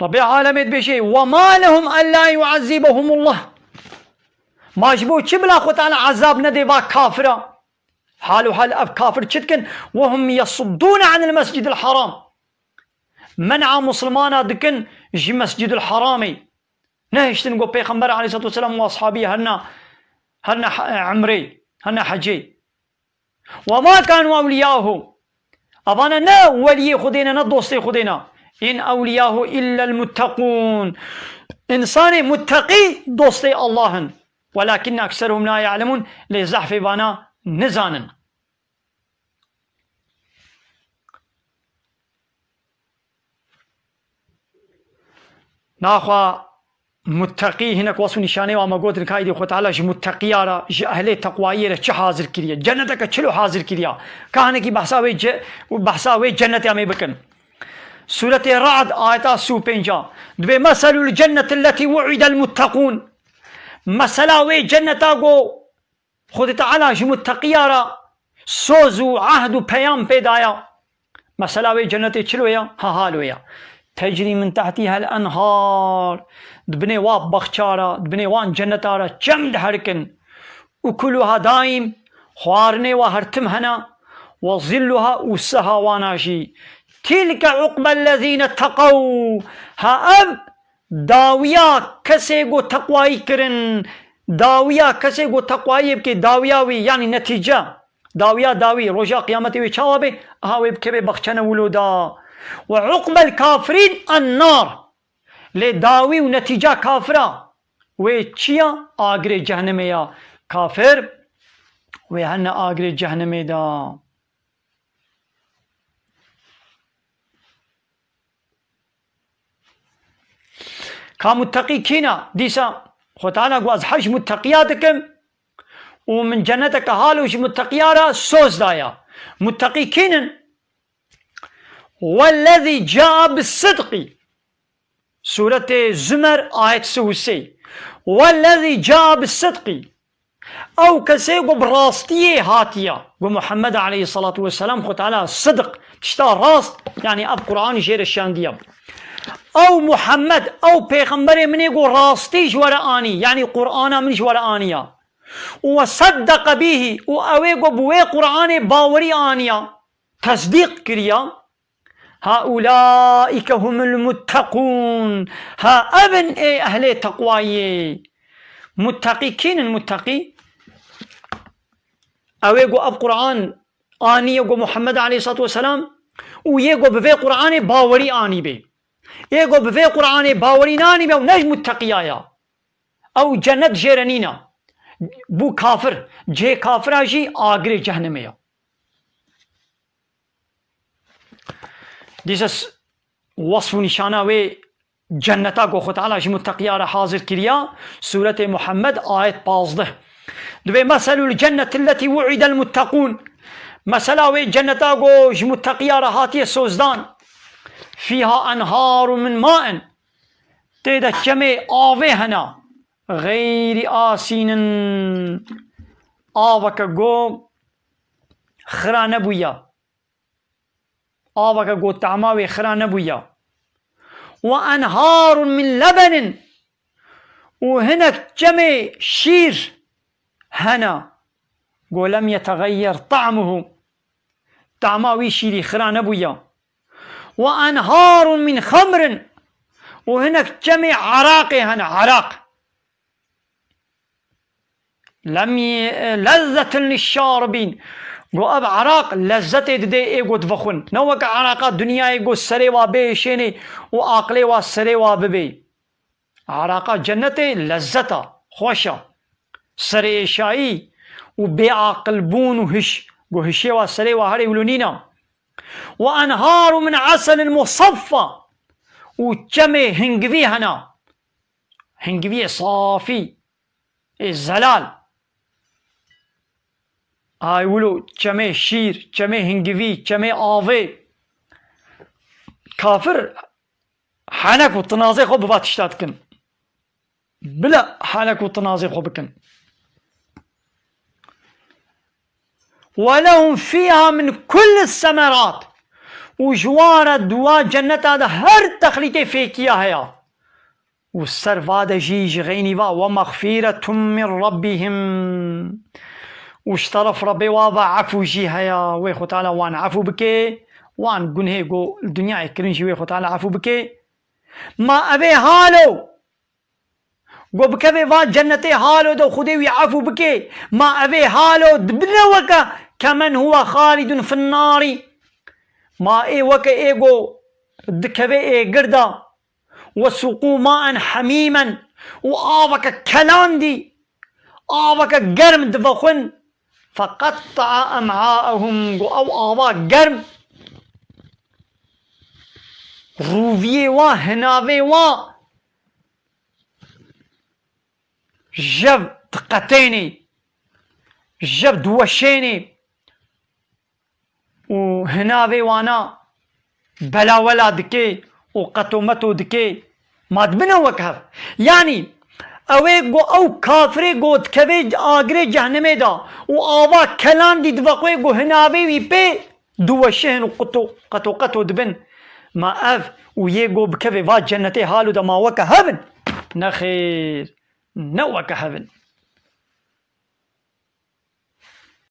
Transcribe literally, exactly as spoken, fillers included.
Rabbê alemê dibêje, "Ve ma lehum ella yuazzibehumullah." Ma ji bo çi bila Xwe Teala ezab nedê va kafira? Hal û hal ev kafir çi dikin? "Ve hum yesuddûne anil mescidil haram." Men'a Musulmana dikin ji Mescidil Haramê. Nehiştin ku Pêxember aleyhissalatu vesselam û ashabî herna, herna he-, emrê, herna hecê. "Ve ma kanu ewliyahu." Avana ne weliyê Xwedê ne, ne dostê Xwedê ne. "In ewliyahu illel muttekûn." Însanê mutteqî dostê Allah in. "Welakinne ekserhum la ya'lemûn." Lê zehfê vana nizanin. Naxwa mutteqî hinek wesf û nîşanê wa me gotin, ka îdî Xwe Teala ji mutteqiya re, ji ehlê teqwayiyê re çi hazir kiriye? Cenneteke çilo hazir kiriya? Ka hinekî behsa wê ce-, behsa wê cennetê em ê bikin. Sûretê Ra'd, ayeta sî û pênc a. Dibê, "Meselul cenneti lletî wu'idel mutteqûn." Mesela wê cenneta go Xwedê Teala ji mutteqiya re soz û ehd û peyam pê daya. Mesela wê cennetê çilo ya? Ha, halo ya. "Tecrî min tehtîhel enhar." Di binê wa baxça re, di binê wan cenneta re çem diherikin. "Ukuluha daîm", xwarinê wa her tim hene. "Ve zilluha", û siha wana jî. "Tilke uqbellezîne teqew." Ha, ev dawiya kesê ku teqwayî kirin, dawiya kesê ku teqwayiyê bike, dawiya wî, yanî netîce, dawiya dawî, roja qiyametê wê çawa bê? Aha, wê bikeve baxçene wilo da. "Ve uqbel kafirîn en nar." Lê dawî û netîca kafira wê çi ya? Agirê cehnemê ya. Kafir wê hene agirê cehnemê da. Ka mutteqî kîna? Dîsa Xwe Teala got, "Ez hej mutteqiya dikim û min cenneteke halo ji mutteqiya re soz daya." Mutteqî kînin? "Wellezî caa bis sidqî." Sûretê Zumer, ayet sî û sê. "Wellezî caa bis sidqî." Ew kesê ku bi rastiyê hatiye, ku Muhammed aleyhissalatu vesselam Xwe Teala sidq, tişta rast, yanî ev Qur'anî jê re şandiye. Ew Muhammed, ew pêxemberê min ê ku rastî ji we re anî, yanî Qur'ana min ji we re aniya. Û we seddeqe bîhî, û ew ê ku bi wê Qur'anê bawerî aniya, tesdîq kiriya. Haulaike humul muttekûn. Ha, ev in ê ehlê teqwayê. Mutteqî kînin mutteqî? Ew ê ku ev Qur'an aniye ku Muhammed aleyhissalatu vesselam û yê ku bi vê Qur'anê bawerî anîbê. Ê ku bi vê Qur'anê bawerî nanîbe ew ne ji mutteqiya ya. Ew cennet jê re nîne. Bû kafir. Cihê kafira jî agirê cehnemê ya. Dîsa s-, wesf û nîşana wê cenneta ku Xwe Teala ji mutteqiya re hazir kiriya, Sûretê Muhammed, ayet pazdeh. Dibê, "Meselul cenneti lletî wu'idel muttekûn." Mesela wê cenneta ku ji mutteqiya re hatiye sozdan. "Fîha enharun min ma'in." Tê de çemê avê hene. "Xeyrî asînin." Aveke ku xira nebûye. Aveke ku tama wê xira nebûya. "Ve enharun min lebenin." Û hinek çemê şîr hene. "Ku lem yeteğeyyer ta'muhu." Tama wî şîrî xira nebûya. "Ve enharun min xemrin." Û hinek çemê eraqê hene, eraq. "Lem ye-, lezzetin lişşaribîn." Go ev eraq lezzetê didê ê go divexwin. Ne weke eraqa dinyayê go serê wa bêşênê û aqilê wa serê wa bibê. Eraqa cennetê lezzeta, xweşa. Serêşayî û bêaqilbûn û hiş, go hişê wa serê wa herê wilo nîna. "Ve enharu min eselin musaffa." Û çemê hingivî hena. Hingiviyê safî, ê zelal. Ay wilo çemê şîr, çemê hingivî, çemê avê. Kafir henek û tinazê xwe bi va tişta dikin. Bila henek û tinazê xwe bikin. "Ve lehum fîha min kulli semerat." û ji wan re di wa cenneta de her texlîtê fêkiya heye. Û ser va de jî ji xeynî va, "Ve mexfîretun min rabbihim." Û ji teref Rebbê wa ve efû jî heye. Wê Xwe Teala wan efû bike, wan gunhê ku li dinyayê kirin jî wê Xwe Teala efû bike. Ma ev ê halo ku bikeve va cennetê halo de Xwedê wî efû bike, ma ev ê halo dibine weke kemen huwe xalidun fin narî. Ma ê weke ê ku dikeve êgir de, "Wesuqû ma'en hemîmen", û aveke kelandî, aveke germ divexwin, "feqetta'a em'aehum", ku ew ava germ rûviyê wan, hinavê wan jev diqetênê, jev diweşênê. û hinavê wana belawela dike û qetometo dike, ma dibine wek hev. Yanî, ew ê ku ew kafirê ku dikeve agirê cehnemê de û ava kelandî diveqwê ku hinavê wî pê diweşihin û qeto, qeto qeto dibin. Ma ev û yê ku bikeve va cennetê halo de ma weke hev in? Nexêr, ne weke hev in.